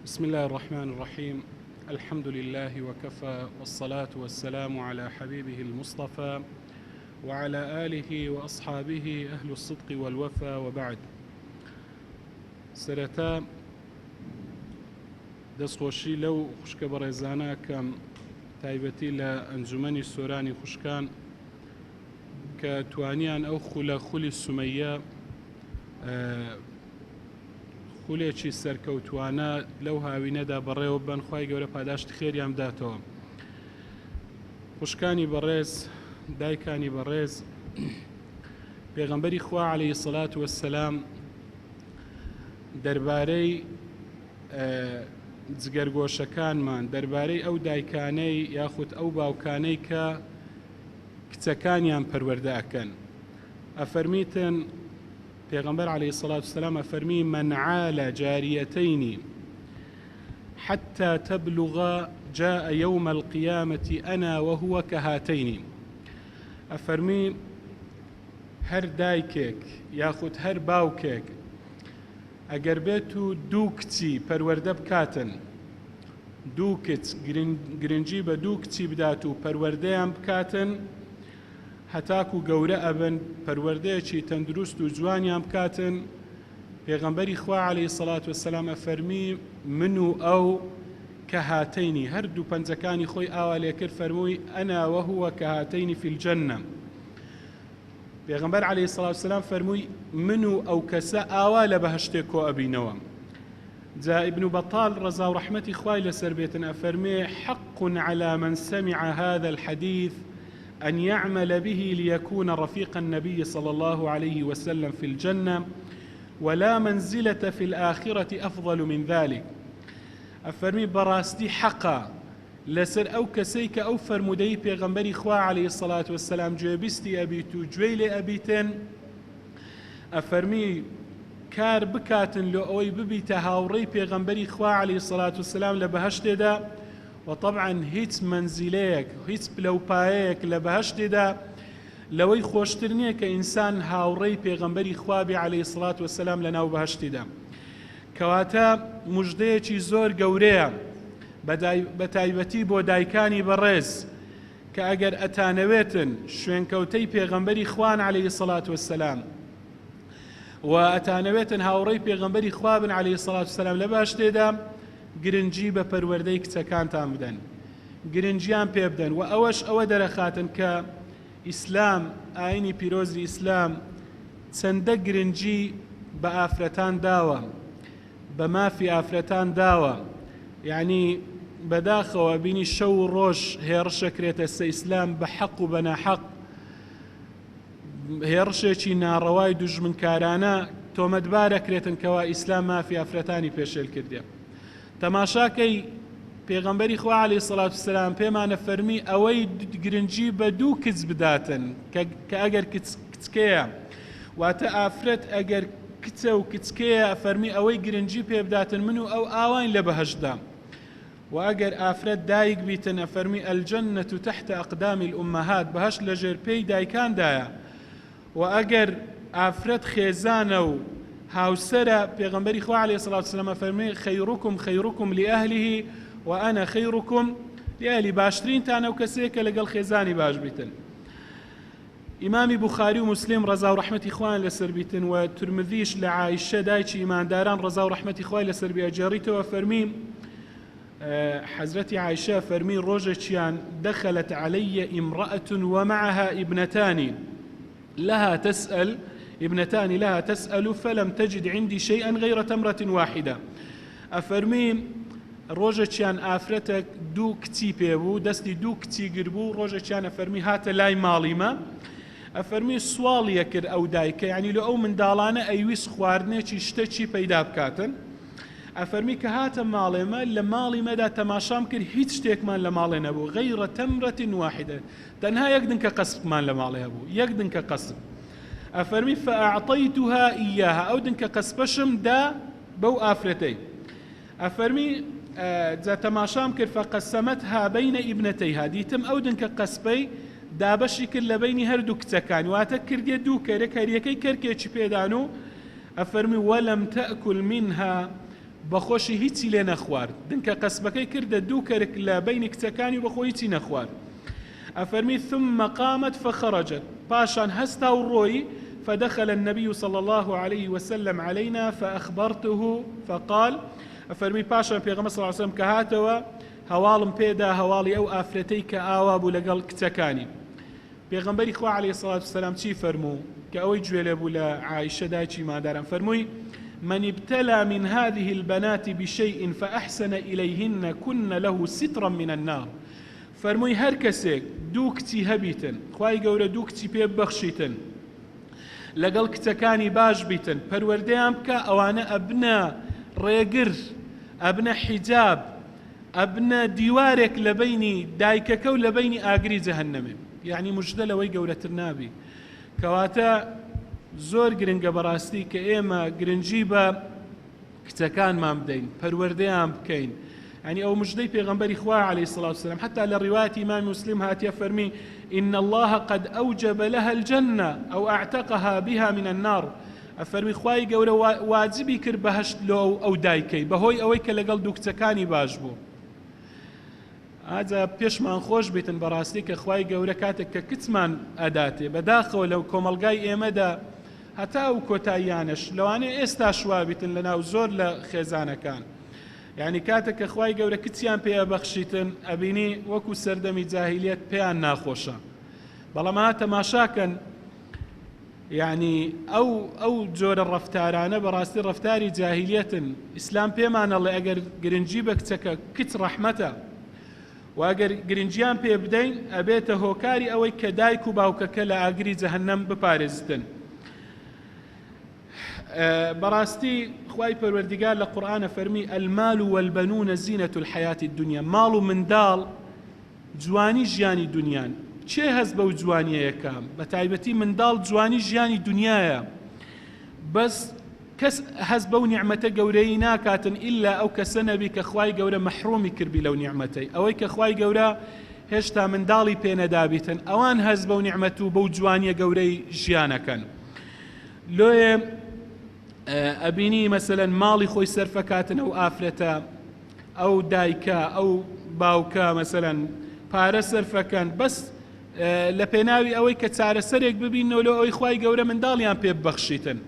بسم اللە الرحمن الرحیم الحمد للە وکفی والصلاة والسلام علی حبیبه المصطفی وعلی آله وأصحابه أهل الصدق والوفا وبعد سەرەتا دەستخۆشی لەو خوشکە بەڕێزانە کەم تایبەتی لە ئەنجومەنی سۆرانی خوشکان کە توانیان ئەو خولە خولی سومەیە خولێکی سەرکەوتوانە لەو هاوینەدا بەڕێوە بەن خوای گەورە پاداشتی خێریان بداتەوە خوشکانی بەڕێز دایکانی بەڕێز پێغەمبەری خوا عەلەیهی سەلات وەسەلام دەربارەی جگەرگۆشەکانمان دەربارەی ئەو دایکانەی یاخود ئەو باوکانەی کە کچەکانیان پەروەردە ئەکەن ئەفەرمیتن پێغەمبەر علیە الصلوة والسلام ئەفەرمی من عال جاریتین حتی تبلغ جاء یوم القیامة انا وهو کهاتین ئەفەرمی هەر دایکێک یاخود هەر باوکێک ئەگەر بێت و دوو کچی پەروەردە بکاتن دوو کچ گرنگی بە دوو کچی بدات و پەروەردەیان بکاتن هەتاکو گەورە ئەبن پەروەردەیەکی تەندروست و جوانیان بکاتن، پێغەمبەری خوا علیە الصلوە والسلام ئەفەرمی من و ئەو کهاتین هەردوو پەنجەکانی خۆی ئاوا لێکرد فەرمووی انا وهو کهاتین فی الجنە پێغەمبەر علیە الصلوە والسلام فەرمووی من و ئەو کەسە ئاوا لە بەهەشتێ کۆ ئەبینەوە. جا ابن بطال ڕەزا و ڕەحمەتی خوای لەسەر بێتن ئەفەرمێ حق علی من سمع هذا الحدیث أن يعمل به ليكون رفيق النبي صلى الله عليه وسلم في الجنة ولا منزلة في الآخرة أفضل من ذلك ئەفەرمی بەڕاستی حەقە لەسەر ئەو کەسەی کە ئەو فەرموودەی پێغەمبەری خوا عەلەیهی سەڵات وەسەلام گوێبیستی ئەبیت و گوێی لێ ئەبیتن ئەفەرمی کار بکاتن لۆ ئەوەی ببیتە هاوڕێی پێغەمبەری خوا عەلەیهی سەڵات وەسەلام لە بەهەشتێدا وە تەبعەن هیچ مەنزیلەیەک هیچ پلەوپایەیەک لە بەهەشتێدا لەوەی خۆشتر نییە کە ئینسان هاوڕێی پێغەمبەری خوا بێ عەلەیهی سەڵات وەسەلام لە ناو بەهەشتیدا کەواتە مژدەیەکی زۆر گەورەیە بە تایبەتی بۆ دایکانی بەڕێز کە ئەگەر ئەتانەوێتن شوێنکەوتەی پێغەمبەری خوان عەلەیهی سەڵات وەسەلام و ئەتانەوێتن هاوڕێی پێغەمبەری خوا بن عەلەیهی سەڵات وسەلام لە باشتێدا گرنگی بە پەروەردەی کچەکانتان بدەن گرنگیان پێ بدەن و ئەوەش ئەوە دەرەخاتن کە ئیسلام ئاینی پیرۆزی ئیسلام چەندە گرنگی بە ئافرەتان داوە بە مافی ئافرەتان داوە یعنی بەداخەوە بینی شەو و ڕۆژ هێڕشەکرێتە سە ئیسلام بە حەق و بە ناحەق هێڕشێکی ناڕەوای دوژمنکارانە تۆمەتبارەکرێتن کەوا ئیسلام مافی ئافرەتانی پێشێل کردێ تەماشاکەی پێغەمبەری خوا عەلەیهی سڵات وسلام پێمانە فەرمی ئەوەی گرنگی بە دوو کچ بداتن کە ئەگەر کچکەیە واتە ئافرەت ئەگەر کچە و کچکەیە فەرمی ئەوەی گرنگی پێ بداتن من و ئەو ئاواین لە بەهەشتدا و ئەگەر ئافرەت دایک بیتن ئەفەرمی الجنة تحت اقدام الامهات بەهەشت لەژێر پێی دایکاندایە و ئەگەر ئافرەت خێزانە و هاوسەرە پێغەمبەری خوا علیە الصلاة والسلام ئەفەرمێ خیرکم خیرکم لأهله وأنا خیرکم لأهلی باشترینتان ئەو کەسەیە کە لەگەڵ خێزانی باش بیتن ئیمامی بوخاری و موسلیم ڕەزا و ڕەحمەتی خوایان لەسەر بیتن و ترمذیش لە عائشە دایکی ئیمانداران ڕەزا و ڕەحمەتی خوای لەسەر بی ئەگێڕیتەوە فەرمی حەزرەتی عائشە فەرمی ڕۆژێکیان دخلت علی امرأة ومعها ابنتان لها تسأل ابنتان لها تسأل فلم تجد عندي شيئا غير تمرة واحدة ئەفەرمی ڕۆژێکیان ئافرەتێک دوو کچی پێ بوو دەستی دوو کچی گربوو ڕۆژێکیان ئەفەرمی هاتە لای ماڵیمە ئەفەرمی سواڵی ئەکرد ئەو دایکە یعنی لە ئەو منداڵانە ئەیویست خواردنێکی شتەکی پەیدا بکاتن ئەفەرمی کە هاتە ماڵێمە لە ماڵی مەدا تەماشام کرد هیچ شتێکمان لە ماڵێ نەبوو غەیرە تەمرەت واحدە تەنها یەک دنکە قەسپمان لە ماڵێ هەبوو یەک دنکە قەسپ ئەفەرمی فأعطيتها إياها ئەو دنکە قەسپەشم دا بەو ئافرەتەی ئەفەرمی جا تەماشام کرد فقسمتها بین ابنتیها دیتم ئەو دنکە قەسپەی دابەشی کرد لە بەینی هەردوو کچەکانی واتە کردیە دوو کەرک هەریەکەی کەرکێکی پێدان و ئەفەرمی ولم تأکل منها. بەخۆشی هیچی لێ نەخوارد دنکە قەسبەکەی کردە دوو کەرک لە بەینی کچەکانی و بەخۆی هیچی نەخوارد ئەفەرمی ثم قامت فخرجت پاشان هەستا و ڕۆیی فدخل النبي صلى الله عليه وسلم علينا فأخبرته فقال ئەفەرمی پاشان پێغەمبەر صلی الله علیه وسلم کە هاتەوە هەواڵم پێدا هەواڵی ئەو ئافرەتەی کە ئاوا بوو لەگەڵ کچەکانی پێغەمبەری خوا علیە الصلوة والسلام چی فەرموو کە ئەوەی گوێ لێ بوو لە عائشە دایکی ئیمانداران فەرمووی من ابتلى من هذه البنات بشيء فأحسن إليهن كن له سترا من النار فەرمووی هەر کەسێک دوو کچی هەبیتن خوای گەورە دوو کچی پێ ببەخشیتن لەگەڵ کچەکانی باش بیتن پەروەردەیان بکە ئەوانە ئەبنە ڕێگر ئەبنە حیجاب ئەبنە دیوارێک لە بەینی دایکەکە و لە بەینی ئاگری جەهەنەمێ یەعنی مژدە لەوەی گەورەتر نابی کەواتە زۆر گرنگە بەڕاستی کە ئێمە گرنگی بە کچەکانمان بدەین پەروەردەیان بکەین یعنی ئەو مژدەی پێغەمبەری خوا علیه الصلاة والسلام حتی لە ڕیوایەتی ئیمام مسلم هاتیە فەرمی إن الله قد أوجب لها الجنة أو أعتقها بها من النار ئەفەرمی خوای گەورە واجبی کرد بەهەشت لۆ ئەو دایکەی بەهۆی ئەوەی کە لەگەڵ دوو کچەکانی باش بوو. ئاجا پێشمان خۆش بیتن بەڕاستی کە خوای گەورە کاتێک کە کچمان ئەداتێ بەداخەوە لەو کۆمەڵگای ئێمەدا هەتا ئەو کۆتاییانەش لەوانەیە ئێستاش وابیتن لەناو زۆر لە خێزانەکان یعنی کاتێک کە خوای گەورە کچیان پێ ئەبەخشیتن ئەبینی وەکو سەردەمی جاهیلیەت پێیان ناخۆشە بەڵام ها تەماشاکەن یەعنی ئەو ئەو جۆرە ڕەفتارانە بەڕاستی ڕەفتاری جاهیلیەتن، ئیسلام پێمان ئەڵێ ئەگەر گرنگی بە کچەکە، کچ ڕەحمەتە و ئەگەر گرنگیان پێ بدەین ئەبێتە هۆکاری ئەوەی کە دایک و باوکەکە لە ئاگری جەهەنەم بپارێزتن. بەڕاستی خوای پەروەردگار لە قورئانە فەرمی المال والبنون زینة الحیاة الدنیا ماڵ و منداڵ جوانی ژیانی دونیان کێ هەست بەو جوانیەیە کا بەتایبەتی منداڵ جوانی ژیانی دونیایە بەس کەس هەست بەو نیعمەتە گەورەی ناکاتن ئیلا ئەو کەسە نەبی کە خوای گەورە مەحرومی کردبی لەو نیعمەتەی ئەوەی کە خوای گەورە هێشتا منداڵی پێ نەدابیتن ئەوان هەست بەو نیعمەت و بەو جوانیە گەورەی ژیانەکەن لۆیە ئەبینی مەسەلەن ماڵی خۆی سەرفەکاتن ئەو ئافرەتە ئەو دایکە ئەو باوکە مەسەلەن پارە سەرفەکەن بەس لە پێناوی ئەوەی کە چارەسەرێک ببینەوە لۆ ئەوەی خوای گەورە منداڵیان پێ ببەخشیتن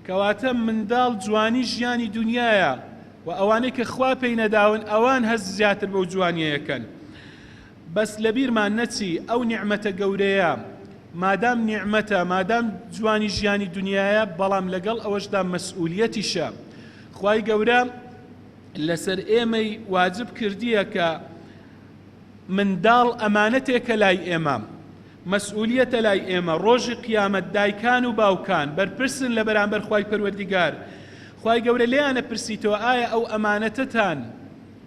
کەواتە منداڵ جوانی ژیانی دنیایە و ئەوانەی کە خوا پێی نەداون ئەوان هەست زیاتر بەو جوانیەکەن بەس لەبیرمان نەچی ئەو نیعمەتە گەورەیە مادام نیعمەتە مادام جوانی ژیانی دنیایە بەڵام لەگەڵ ئەوەشدا مەسئولیەتیشە خوای گەورە لەسەر ئێمەی واجب کردیە کە منداڵ ئەمانەتێکە لای ئێمە، مەسئولیەتە لای ئێمە، ڕۆژی قیامەت دایکان و باوکان بەرپرسن لە بەرامبەر خوای پەروەردیگار، خوای گەورە لێیان ئەپرسیتەوە ئایا ئەو ئەمانەتەتان،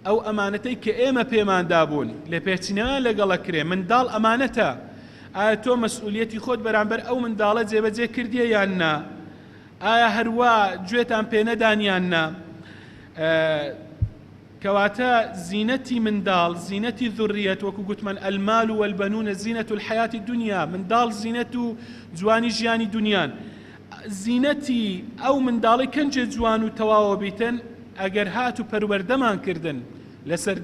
ئەو ئەمانەتەی کە ئێمە پێمان دابوون، لێپێچینەوەیان لەگەڵ ئەکرێ، منداڵ ئەمانەتە، ئایا تۆ مەسئولیەتی خۆت بەرامبەر ئەو منداڵە جێبەجێ کردیە یان نا؟ ئایا هەروا گوێتان پێ نەدان یان نا؟ کەواتە زینەتی منداڵ، زینەتی ذوریەت، وەکو گوتمان المال والبنون زینة الحیاة الدنیا، منداڵ زینەت و جوانی ژیانی دونیان. زینەتی ئەو منداڵەی کەنجێ جوان و تەواوە بیتن، ئەگەر هات و پەروەردەمان کردن لەسەر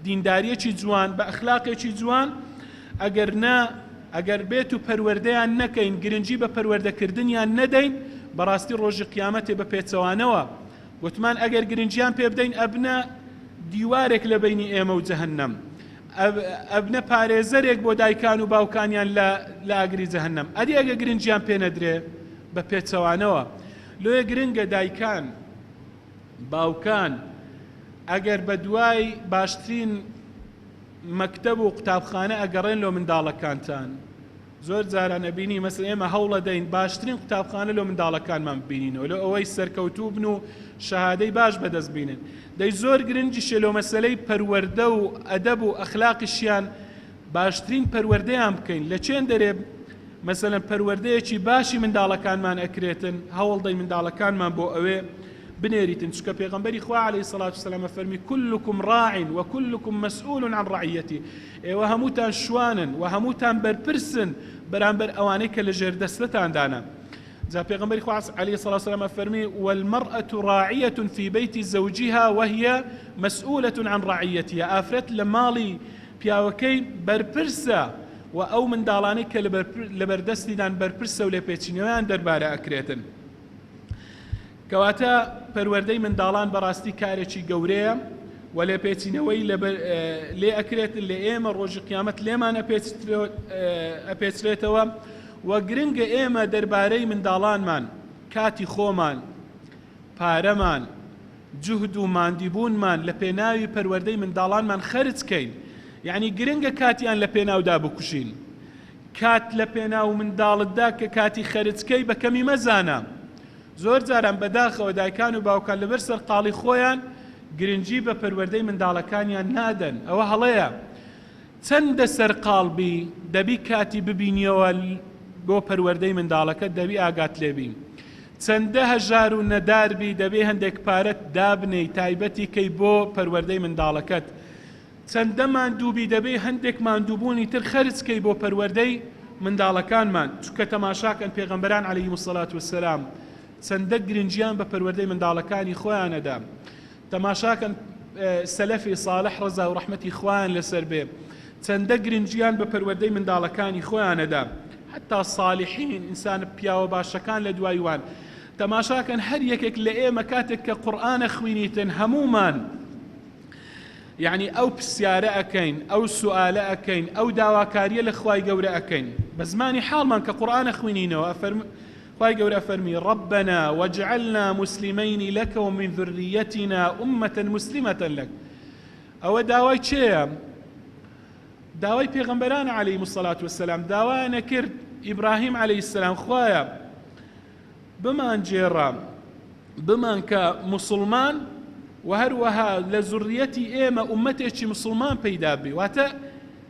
دینداریەکی جوان، بە ئەخلاقێکی جوان، ئەگەر نا، ئەگەر بێت و پەروەردەیان نەکەین، گرنگی بە پەروەردەکردنیان نەدەین، بەڕاستی ڕۆژی قیامەتێ بە پێچەوانەوە، گوتمان ئەگەر گرنگیان پێ بدەین ئەبنە دیوارێک لە بەینی ئێمە و جەهەنەم، ئەبنە پارێزەرێک بۆ دایکان و باوکانیان لە لە ئاگری جەهەنەم، ئەدی ئەگەر گرنگیان پێ نەدرێ بە پێچەوانەوە. لۆیە گرنگە دایکان، باوکان ئەگەر بەدوای باشترین مەکتەب و قوتابخانە ئەگەڕێن لۆ منداڵەکانتان زۆر جاران ئەبینی مەسەلەن ئێمە هەوڵەدەین باشترین قوتابخانە لۆ منداڵەکانمان ببینینەوە لۆ ئەوەی سەرکەوتوو بن و شەهادەی باش بەدەست بینن دەی زۆر گرنگیشە لۆ مەسەلەی پەروەردە و ئەدەب و ئەخلاقیشیان باشترین پەروەردەیان بکەین لە چێن دەرێ مەسەلەن پەروەردەیەکی باشی منداڵەکانمان ئەکرێتن هەوڵدەین منداڵەکانمان بۆ ئەوێ بنێریتن چونکە پێغەمبەری خوا علیە سڵات وسلام فەرمی کلکم راع و کلکم مسئول عن رعیتی ئێوە هەمووتان شوانن و هەمووتان بەرپرسن بەرامبەر ئەوانەی کە لە ژێر دەستتاندانە. جا پێغەمبەری خوا علیە الصلوة والسلام ئەفەرمی والمرأة راعیة فی بیت زوجها وهی مسئولة عن رعیتها ئافرەت لە ماڵی پیاوەکەی بەرپرسە و ئەو منداڵانەی کە لەبەردەستیدان بەرپرسە و لێپێچینەوەیان دەربارە ئەکرێتن. کەواتە پەروەردەی منداڵان بەڕاستی کارێکی گەورەیە و لێپێچینەوەی لێ ئەکرێت لە ئێمە ڕۆژی قیامەت لێمان ئەپێچرێتەوە و گرنگە ئێمە دەربارەی منداڵانمان کاتی خۆمان پارەمان جوهد و ماندیبوونمان لە پێناوی پەروەردەی منداڵانمان خەرج کەین یعنی گرنگە کاتیان لە پێناودا بکوژین کات لە پێناو منداڵتدا کە کاتی خەرج کەی بە کەمی مەزانە زۆر جاران بەداخەوە دایکان و باوکان لەبەر سەرقاڵی خۆیان گرنگی بە پەروەردەی منداڵەکانیان نادەن ئەوە هەڵەیە چەندە سەرقاڵ بی دەبی کاتی ببینیەوە بۆ پەروەردەی منداڵەکەت دەبی ئاگات لێبی چەندە هەژار و نەدار بی دەبێ هەندێک پارەت دابنێی تایبەتی کەی بۆ پەروەردەی منداڵەکەت چەندە ماندوو بی دەبێ هەندێک ماندووبوونی تر خەرج کەی بۆ پەروەردەی منداڵەکانمان چونکە تەماشاکەن پێغەمبەران علیهم الصلاة والسلام چەندە گرنگیان بە پەروەردەی منداڵەکانی خۆیان ئەدا تەماشاکەن سەلەفی صالح ڕەزا و ڕەحمەتی خوایان لەسەر بێ چەندە گرنگیان بە پەروەردەی منداڵەکانی خۆیان ئەدا حتا صالحین ئینسانە پیاوە باشەکان لە دوای وان تەماشاکەن هەر یەکێک لە ئێمە کاتێک کە قورئانە خوینیتن هەموومان یەعنی ئەو پرسیارە ئەکەین، ئەو سوئالە ئەکەین، ئەو داواکاریە لە خوای گەورە ئەکەین بە زمانی حاڵمان کە قورئان ئەخوینینەوە ئەفەرم خوای گەورە ئەفەرمی ربنا واجعلنا مسلمین لک ومن ذریتنا امة مسلمة لک ئەوە داوای چێیە؟ داوای پێغەمبەران علیهم الصلاة والسلام داوایان کرد ئیبراهیم علیه السلام خوایە بمانگێڕە، بمانکە موسڵمان و هەروەها لە زوڕیەتی ئێمە ئوممەتێکی موسڵمان پەیدا بێ، واتە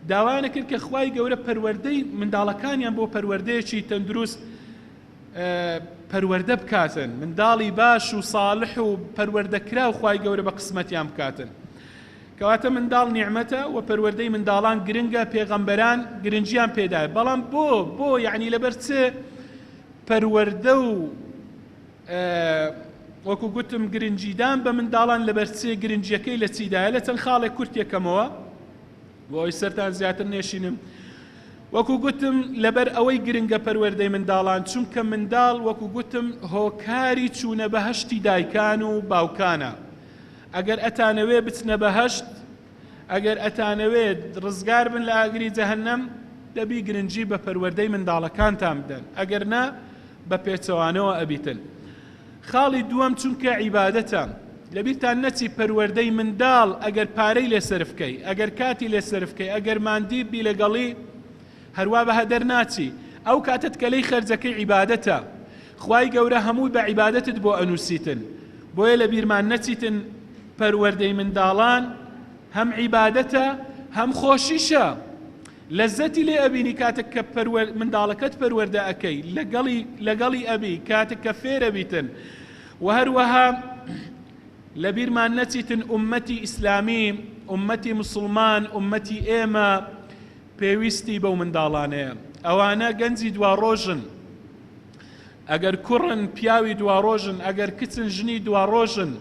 داوایان کرد کە خوای گەورە پەروەردەی منداڵەکانیان بۆ پەروەردەیەکی تەندروست پەروەردە بکاتن، منداڵی باش و ساڵح و پەروەردەکراو خوای گەورە بە قسمەتیان بکاتن. کەواتە منداڵ نیعمەتە و پەروەردەی منداڵان گرنگە، پێغەمبەران گرنگیان پێدایە، بەڵام بۆ بۆ یعنی لەبەر چ پەروەردە و وەکو گوتم گرنگیدان بە منداڵان لەبەر چ گرنگیەکەی لە چیدایە لە چەند خاڵێک کورتێکەمەوە بۆ ئەوی سەرتان زیاتر نێشینم وەکو گوتم لەبەر ئەوەی گرنگە پەروەردەی منداڵان چونکە منداڵ وەکو گوتم هۆکاری چوونە بەهەشتی دایکان و باوکانە ئەگەر ئەتانەوێ بچنە بەهەشت ئەگەر ئەتانەوێت ڕزگار بن لە ئاگری جەهەنەم دەبی گرنگی بە پەروەردەی منداڵەکانتان بدەن ئەگەر نا بە پێچەوانەوە ئەبیتن. خاڵی دووەم چونکە عیبادەتە لەبیرتان نەچی پەروەردەی منداڵ ئەگەر پارەی لێ سەرف کەی ئەگەر کاتی لێ سەرف کەی ئەگەر ماندی بی لەگەڵی هەروا بە هەدەر ناچی ئەو کاتەت کە لێی خەرجەکەی عیبادەتە خوای گەورە هەمووی بە عیبادەتت بۆ ئەنووسیتن بۆیە لەبیرمان نەچیتن پەروەردەی منداڵان هەم عیبادەتە هەم خۆشیشە لەزەتی لێ ئەبینی کاتێک کە پەروەر منداڵەکەت پەروەردە ئەکەی لەگەڵی لەگەڵی ئەبی کاتێک کە فێرەبیتن و هەروەها لەبیرمان نەچیتن ئومەتی ئیسلامی ئومەتی مسلمان ئومەتی ئێمە پێویستی بەو منداڵانەیە ئەوانە گەنجی دواڕۆژن ئەگەر کوڕن پیاوی دواڕۆژن ئەگەر کچن ژنی دواڕۆژن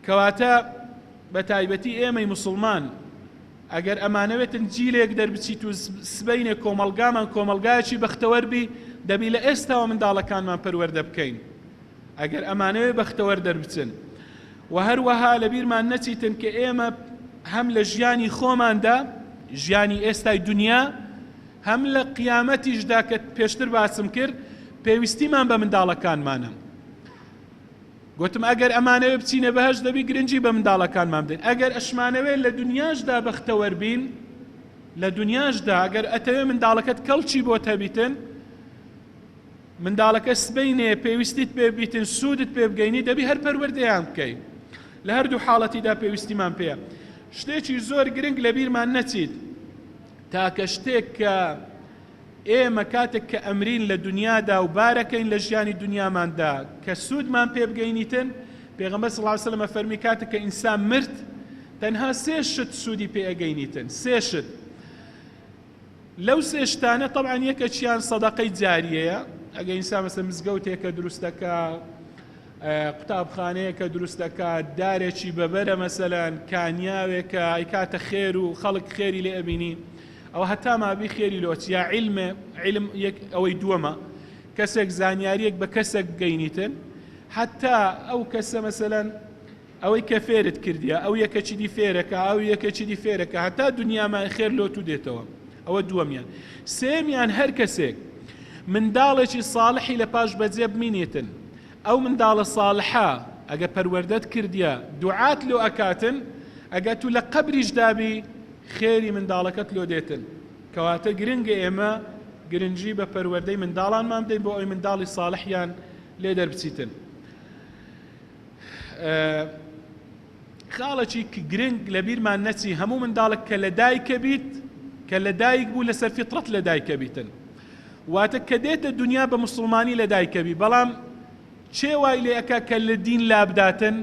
کەواتە بە تایبەتی ئێمەی مسلمان ئەگەر ئەمانەوێتن جیلێک دەربچیت و سبەینێ کۆمەڵگامان کۆمەڵگایەکی بەختەوەر بی دەبی لە ئێستاوە منداڵەکانمان پەروەردە بکەین ئەگەر ئەمانەوێ بەختەوەر دەربچن و هەروەها لەبیرمان نەچیتن کە ئێمە هەم لە ژیانی خۆماندا ژیانی ئێستای دنیا هەم لە قیامەتیشدا کە پێشتر باسم کرد پێویستیمان بە منداڵەکانمانە. گوتم ئەگەر ئەمانەوێ بچینە بەهەشت دەبی گرنگی بە منداڵەکانمان بدەین ئەگەر ئەشمانەوێ لە دنیاشدا بەختەوەر بین لە دنیاشدا ئەگەر ئەتەوێ منداڵەکەت کەڵکی بۆت هەبیتن منداڵەکە سبەینێ پێویستیت پێ بیتن سوودت پێ بگەینی دەبی هەر پەروەردەیان بکەی لە هەردوو حاڵەتیدا پێویستیمان پێیە شتێکی زۆر گرنگ لەبیرمان نەچیت تاکە شتێک کە ئێمە کاتێک کە ئەمرین لە دنیادا و بارەکەین لە ژیانی دنیاماندا کە سوودمان پێ بگەینیتن پێغەمبەر صلی اللە علیه وسلم فەرمی کاتێک کە ئینسان مرد تەنها سێ شت سوودی پێ ئەگەینیتن سێ شت لەو سێ شتانە تەبعەن یەکەکیان سەدەقەی جاریەیە. ئەگە ئینسان مەسە مزگەوتێکە دروستەکە قوتابخانەیەکە دروست دەکات دارێکی بەبەرە مەسەلەن کانیاوێکە ئەیکاتە خێر و خەڵک خێری لێ ئەبینی ئەوە هەتا مابی خێری لۆچ یا عیلمێ عیلم یەک ئەوەی دووەمە کەسێک زانیاریەک بە کەسێک بگەینیتن حتا ئەو کەسە مەسەلەن ئەوەی کە فێرت کردیە ئەو یەکەکی دی فێرەکە ئەو یەکەکی دی فێرەکە هەتا دنیامان خێر لۆ تو دێتەوە ئەوە دووەمیان سێمیان هەر کەسێک منداڵێکی ساڵحی لە پاش بەجێ بمینێتن ئەو منداڵە ساڵحە ئەگە پەروەردەت کردیە دوعات لۆ ئەکاتن ئەگە تو لە قەبریش دابی خێری منداڵەکەت لۆ دێتن کەواتە گرنگە ئێمە گرنگی بە پەروەردەی منداڵانمان بدەین بۆ ئەوی منداڵی ساڵحیان لێ دەربچیتن. خاڵێکی گرنگ لە بیرمان نەچی هەموو منداڵێک کە لە دایکە بیت کە لە دایک بوو لەسەر فیتڕەت لە دایکە بیتن واتە کە دێتە دنیا بە مسلمانی لە دایکە بی بەڵام چێ وای لێ ئەکا کە لە دین لابداتن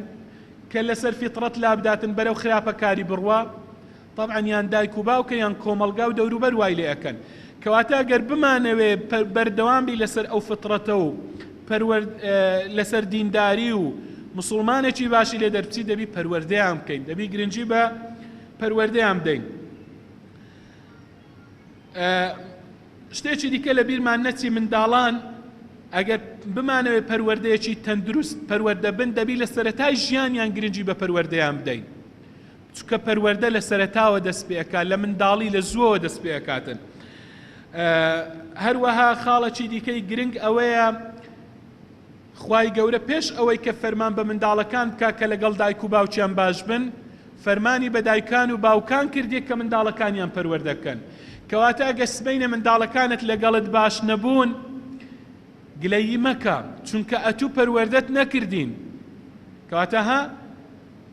کە لەسەر فیتڕەت لابداتن بەرەو خراپەکاری بڕوا تەبعەن یان دایک و باوکە یان کۆمەڵگا و دەوروبەر وای لێ ئەکەن کەواتە گەر بمانەوێ بەردەوام بی لەسەر ئەو فطرەتە و پەروەرد لەسەر دینداری و مسوڵمانێکی باشی لێ دەربچی دەبی پەروەردەیان بکەین دەبی گرنگی بە پەروەردەیان بدەین شتێکی دیکە لە بیرمان نەچی منداڵان ئەگەر بمانەوێت پەروەردەیەکی تەندروست پەروەردە بن دەبی لە سەرەتای ژیانیان گرنگی بە پەروەردەیان بدەین چونکە پەروەردە لە سەرەتاوە دەست پێ ئەکات لە منداڵی لە زووەوە دەست پێ ئەکاتن هەروەها خاڵەکی دیکەی گرنگ ئەوەیە خوای گەورە پێش ئەوەی کە فەرمان بە منداڵەکان بکە کە لەگەڵ دایک و باوکیان باش بن فەرمانی بە دایکان و باوکان کردێک کە منداڵەکانیان پەروەردە بکەن کەواتە ئەگە سبەینێ منداڵەکانت لەگەڵت باش نەبوون گلەیی مەکە چونکە ئەتوو پەروەردەت نەکردین کەواتە ها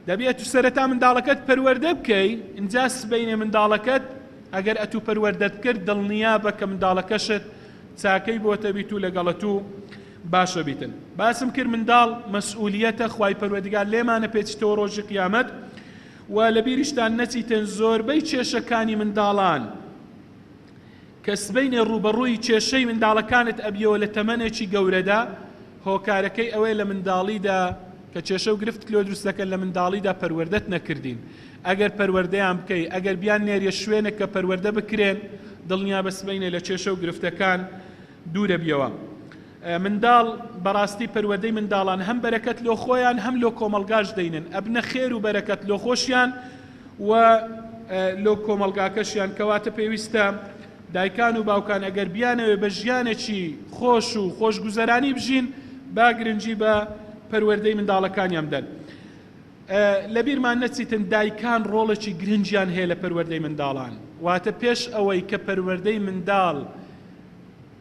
دەبی ئەتو سەرەتا منداڵەکەت پەروەردە بکەی ئینجا سبەینێ منداڵەکەت ئەگەر ئەتو پەروەردەت کرد دڵنیابە کە منداڵەکەشت چاکەی بۆتە بیت و لەگەڵ ئەتو باشە بیتن باسم کرد منداڵ مەسئولیەتە خوای پەروەردگار لێمانە پێچیتەوە ڕۆژی قیامەت و لەبیریشتان نەچیتن زۆربەی کێشەکانی منداڵان کە سبەینێ ڕووبەڕووی کێشەی منداڵەکانت ئەبیەوە لە تەمەنێکی گەورەدا، هۆکارەکەی ئەوەیە لە منداڵیدا کە کێشە و گرفتت لۆ دروست دەکەن لە منداڵیدا پەروەردەت نەکردین، ئەگەر پەروەردەیان بکەی، ئەگەر بیان نێریە شوێنێک کە پەروەردە بکرێن، دڵنیابە سبەینێ لە کێشە و گرفتەکان دوورەبیەوە. منداڵ، بەڕاستی پەروەردەی منداڵان هەم بەرەکەت لۆ خۆیان هەم لۆ کۆمەڵگاش دەینن، ئەبنە خێر و بەرەکەت لۆ خۆشیان و لۆ کۆمەڵگاکەشیان، کەواتە پێویستە دایکان و باوکان ئەگەر بیانەوێ بە ژیانێکی خۆش و خۆشگوزەرانی بژین با گرنگی بە پەروەردەی منداڵەکانیان بدەن. لەبیرمان نەچیتن دایکان ڕۆڵێکی گرنگیان هەیە لە پەروەردەی منداڵان، واتە پێش ئەوەی کە پەروەردەی منداڵ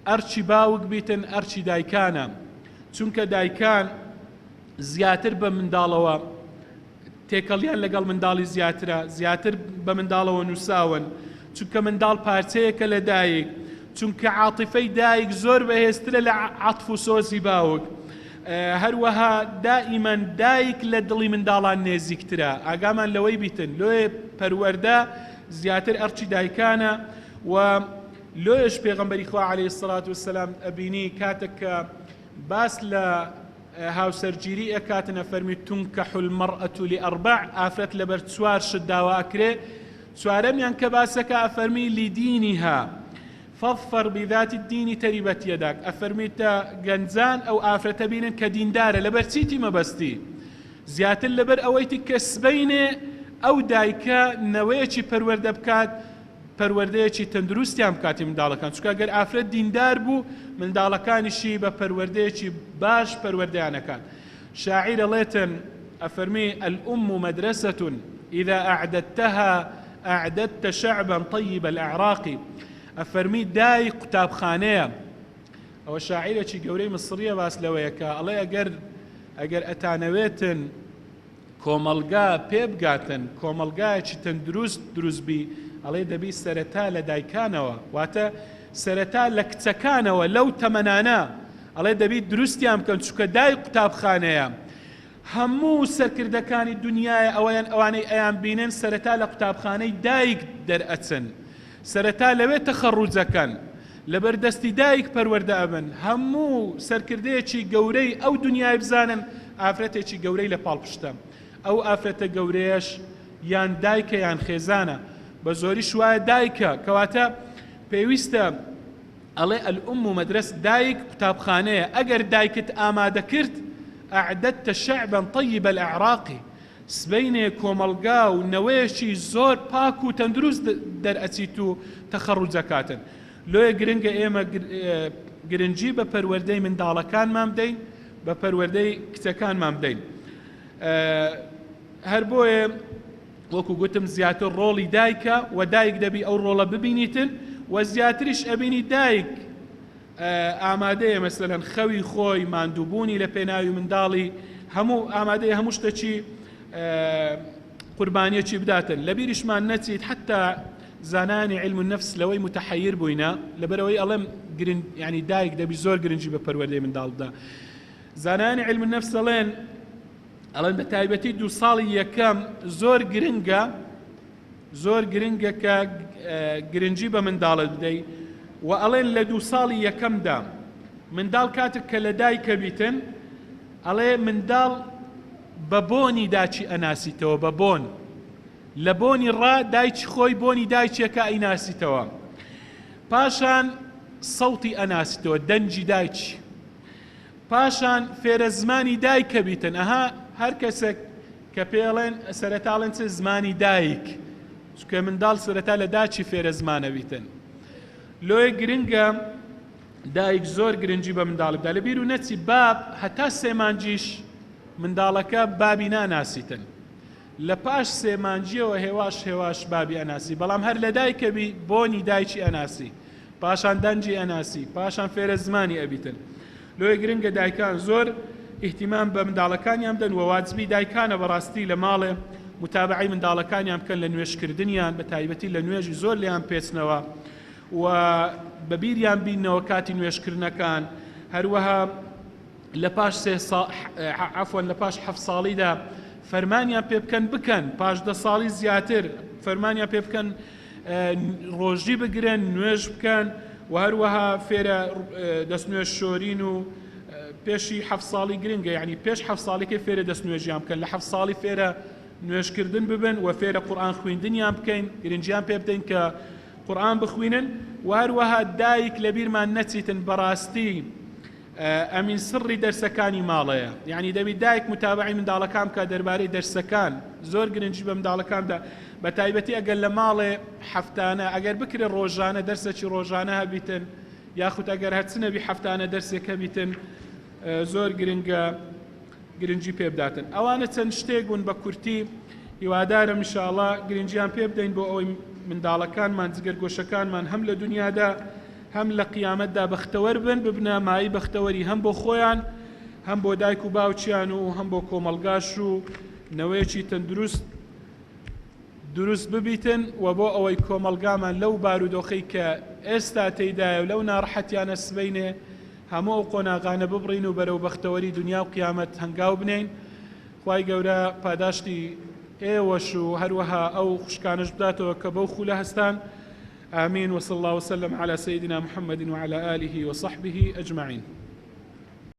ئەرکی باوک بیتن ئەرکی دایکانە، چونکە دایکان زیاتر بە منداڵەوە تێکەڵیان لەگەڵ منداڵی زیاترە، زیاتر بە منداڵەوە نووساون، چونکە منداڵ پارچەیەکە لە دایک، چونکە عاتیفەی دایک زۆر بەهێزترە لە عەتف و سۆزی باوک، هەروەها دائیمەن دایک لە دڵی منداڵان نێزیکترە، ئاگامان لەوەی بیتن، لۆیە پەروەردە زیاتر ئەرکی دایکانە و لۆیەش پێغەمبەری خوا علیە الصلوة والسلام ئەبینی کاتێک کە باس لە هاوسەرگیری ئەکاتن ئەفەرمی تنکح المرأة لأربع ئافرەت لەبەر چوار شت داوا ئەکرێ چوارەمیان کە باسەکە ئەفەرمی لدینها فاظفر بذات الدین تربت یداک ئەفەرمیتە گەنجان ئەو ئافرەتە بینن کە دیندارە لەبەر چیتی مەبەستی زیاتر لەبەر ئەوەیتی کە سبەینێ ئەو دایکە نەوەیەکی پەروەردە بکات پەروەردەیەکی تەندروستیان بکاتی منداڵەکان چونکە گەر ئافرەت دیندار بوو منداڵەکانیشی بە پەروەردەیەکی باش پەروەردەیان ئەکات شاعیر ئەڵێتن ئەفەرمی الأم مدرسة إذا أعددتها أعددت شعبا طيب الأعراق ئەفەرمی دایک قوتابخانەیە ئەوە شاعیرێکی گەورەی مسریە باس لەوەیە کە ئەڵێ ئەگەر ئەگەر ئەتانەوێتن کۆمەڵگا پێبگاتن کۆمەڵگایەکی تەندروست دروست بی ئەڵێ دەبی سەرەتا لە دایکانەوە واتە سەرەتا لە کچەکانەوە لەو تەمەنانە ئەڵێ دەبی دروستیان بکەن چونکە دایک قوتابخانەیە هەموو سەرکردەکانی دنیایە ئەوەیان ئەوانەی ئەیان بینن سەرەتا لە قوتابخانەی دایک دەرئەچن سەرەتا لەوێ تەخەڕوجەکەن. لەبەر دەستی دایک پەروەردە ئەبن، هەموو سەرکردەیەکی گەورەی ئەو دونیای بزانن ئافرەتێکی گەورەی لە پاڵپشتە، ئەو ئافرەتە گەورەیەش یان دایکە یان خێزانە، بە زۆریش وایە دایکە، کەواتە پێویستە ئەڵێ الام مدرسە دایک قوتابخانەیە، ئەگەر دایکت ئامادە کرد اعددت شعبا طیب الاعراق سبەینێ کۆمەڵگا و نەوەیەکی زۆر پاک و تەندروست دەرئەچیت و تەخەڕوج ئەکاتن. لۆیە گرنگە ئێمە گرنگی بە پەروەردەی منداڵەکانمان بدەین، بە پەروەردەی کچەکانمان بدەین. هەر بۆیە وەکو گوتم زیاتر ڕۆڵی دایکە و دایک دەبی ئەو ڕۆڵە ببینیتن و زیاتریش ئەبینی دایک ئامادەیە مەسەلەن خەوی خۆی، ماندووبوونی لە پێناوی منداڵی، هەموو ئامادەیە هەموو شتەکی قوربانیەکی بداتن. لەبیریشمان نەچیت حەتا زانایانی علم النفس لەوەی متحیر بووینە، لەبەرئەوەی ئەڵێم گرنگ یعنی دایک دەبی زۆر گرنگی بە پەروەردەی منداڵ بدا. زانایانی علم النفس ئەڵێن ئەڵێن بە تایبەتی دوو ساڵی یەکەم زۆر گرنگە زۆر گرنگە کە گرنگی بە منداڵت بدەی و ئەڵێن لە دوو ساڵی یەکەمدا منداڵ کاتێک کە لە دایکە بیتن ئەڵێ منداڵ بە بۆنی داچی ئەناسیتەوە بە بۆن لە بۆنی ڕا دایکی خۆی بۆنی دایکێکە ئەیناسیتەوە پاشان سەوتی ئەناسیتەوە دەنگی دایکی پاشان فێرە زمانی دایکە بیتن ئەها هەر کەسێک کە پێڵێن سەرەتا ئەڵێن چ زمانی دایک چونکە منداڵ سەرەتا لە داچی فێرە زمانە بیتن لۆیە گرنگە دایک زۆر گرنگی بە منداڵی بدا لە بیر و نەچی باب هەتا سێمانجیش منداڵەکە بابی ناناسیتن لە پاش سێ مانگیەوە هێواش هێواش بابی ئەناسی بەڵام هەر لە دایکە بی بۆنی دایکی ئەناسی پاشان دەنگی ئەناسی پاشان فێرە زمانی ئەبیتن لۆیە گرنگە دایکان زۆر ئیهتیمام بە منداڵەکانیان بدەن وە واجبی دایکانە بەڕاستی لە ماڵێ متابعەی منداڵەکانیان بکەن لە نوێژکردنیان بە تایبەتی لە نوێژی زۆر لێیان پێچنەوە و بە بیریان بینەوە کاتی نوێژکردنەکان هەروەها لە پاش سێ ساڵ عەفوەن لە پاش حەفت ساڵیدا فەرمانیان پێ بکەن بکەن پاش دە ساڵی زیاتر فەرمانیان پێ بکەن ڕۆژی بگرن نوێژ بکەن و هەروەها فێرە دەست نوێژ شۆرین و پێشی حەفت ساڵی گرنگە یعنی پێش حەفت ساڵیکە فێرە دەست نوێژیان بکەن لە حەفت ساڵی فێرە نوێژکردن ببن و فێرە قورئان خویندنیان بکەین گرنگیان پێ بدەین کە قورئان بخوینن و هەروەها دایک لەبیرمان نەچیتن بەڕاستی ئەمین سڕی دەرسەکانی ماڵەیە یعنی دەبی دایک متابعی منداڵەکان بکە دەربارەی دەرسەکان زۆر گرنگی بە منداڵەکاندا بە تایبەتی ئەگەر لە ماڵێ هەفتانە ئەگەر بکرێ ڕۆژانە دەرسێکی ڕۆژانە هەبیتن یاخود ئەگەر هەرچ نەبی هەفتانە دەرسێک هەبیتن زۆر گرنگە گرنگی پێ بداتن. ئەوانە چەند شتێک بوون بە کورتی، هیوادارم ان شاء اللە گرنگیان پێ بدەین بۆ ئەوەی منداڵەکانمان جگەرگۆشەکانمان هەم لە دونیادا هەم لە قیامەتدا بەختەوەر بن، ببنە مایەی بەختەوەری هەم بۆ خۆیان هەم بۆ دایک و باوکیان و هەم بۆ کۆمەڵگاش و نەوەیەکی تەندروست دروست ببیتن و بۆ ئەوەی کۆمەڵگامان لەو بارودۆخەی کە ئێستا تێیدایە و لەو ناڕەحەتیانە سبەینێ هەموو ئەو قۆناغانە ببڕین و بەرەو بەختەوەری دونیا و قیامەت هەنگاو بنێین خوای گەورە پاداشتی ئێوەش و هەروەها ئەو خوشکانەش بداتەوە کە بەو خولە هەستان آمین وصلی اللە وسلم علی سیدنا محمد وعلی آله وصحبه اجمعین.